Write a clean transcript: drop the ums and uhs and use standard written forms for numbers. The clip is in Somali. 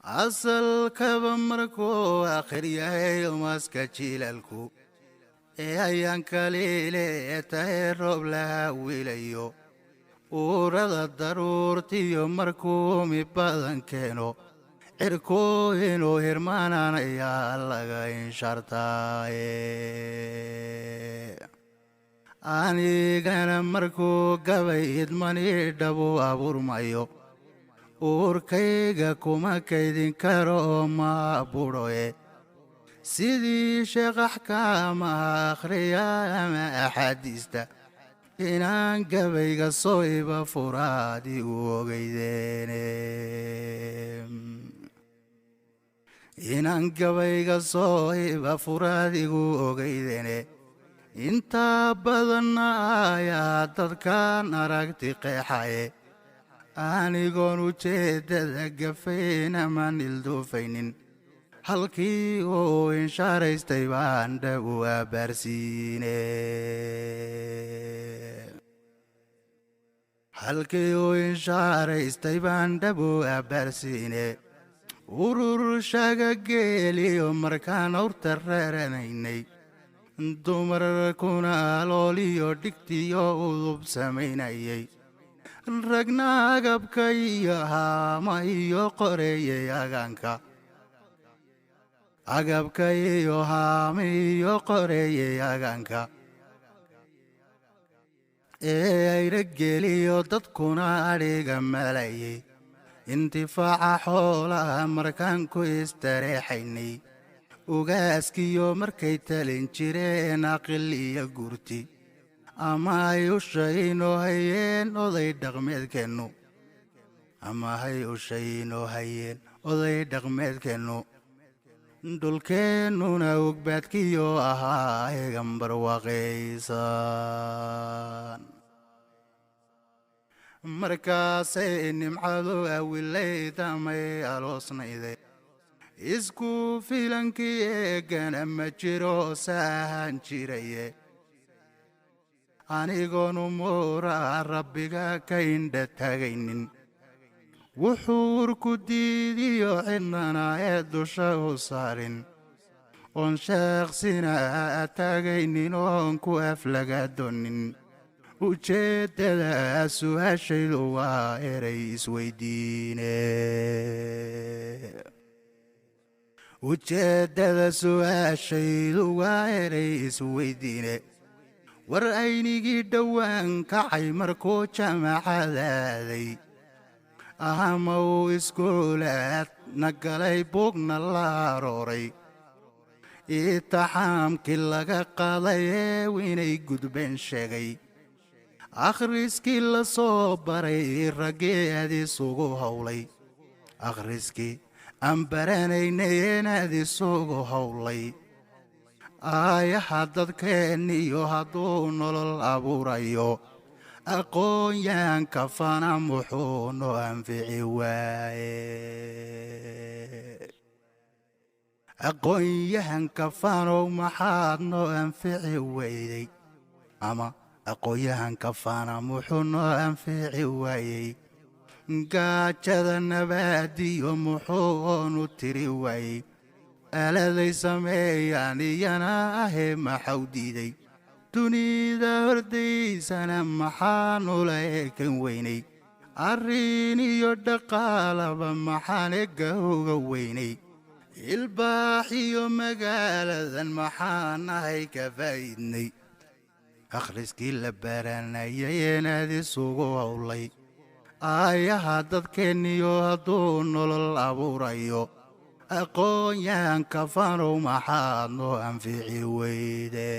Asalkaba markuu akhir yahay maska jiilaalku ee ayaan kaliile tahay, roob laha wiilayo, uurada daruurtiyo markuu mi badan keeno, cirku inuu hirmaananayaa laga inshartaaye. Anigana markuu gabay idmani dhabu abuurmayo, uurkayga kuma kaydin karo ma budhoye, sidii sheekh axkaamaha akhriya ama axaadiista inaan gabayga soo iba furaad igu ogeydeene, inaan gabayga soo iba furaad igu ogeydeene. Intaa badanna ayaa dadkan aragti qeexaye, anigoon ujeeddada gafayn amaan ilduufaynin, halkii uu inshaaraystay baan dhabu abaarsiine, halkii uu inshaaraystay baan dhabu abaarsiine. Urur shaga geeliyo markaan awrta reeranaynay, dumarkuna alooliyo dhigtiyo udub samaynayay, ragna agabka iyo haama iyo qoreeyay agaanka, agabka iyo haama iyo qoreeyay agaanka ee ayra geliyo, dadkuna adhiga malayay, intifaaca xoolaha markaan ku istareexaynay, ugaaskiyo markay talin jireen aqil iyo gurti, ama ay ushaynoo hayeen oday dhaqmeedkeennu, ama hay ushaynoo hayeen oday dhaqmeedkeennu, dhulkeennuna ugbaadkiyo ahaa egan barwaaqaysan, markaasay nimcadu awilayd amay aloosnayday, isku filankii eegana ma jiro saahan jiraye. Anigoon umuura rabbiga ka indha tagaynin, wuxuu urku diidiyo cidnana ee dusha u saarin, oon sheeqsina taagaynin, oon ku aflagaadonin, ujeeddada su-aashaydu waa erey isweydiine, ujeeddada su-aashaydu waa erey isweydiine. War aynigii dhowaan kacay markuu jaamacadaaday ama uu iskuulaad na galay, buugna la arooray, itaxaamkii laga qaaday ee inay gudbeen sheegay, akhriskii la soo baray raggii aad isugu howlay, akhriskii aan baranaynay inaad isugu howlay, aayaha dadkeenniyo hadduu nolol abuurayo aqoon-yahanka fana muxuu noo anfici waaye? Aqoon-yahanka fanow maxaad noo anfici weyday? Ama aqoon-yahanka fana muxuu noo anfici waayey? Gaajada nabaadiyo muxuu oonu tiri waayey? Aaladay sameeyaan iyana ahee maxaw diiday? Dunida hordaysana maxaanula ekan weynay? Arrin iyo dhaqaalaba maxaan ega uga weynay? Ilbaax iyo magaaladan maxaan ahay ka faa'iidnay? Akhriskii la baranayay inaad isugu howlay aayaha dadkeenniyo hadduu nolol abuurayo aqoon-yahanka fanow maxaad noo anfici weyde?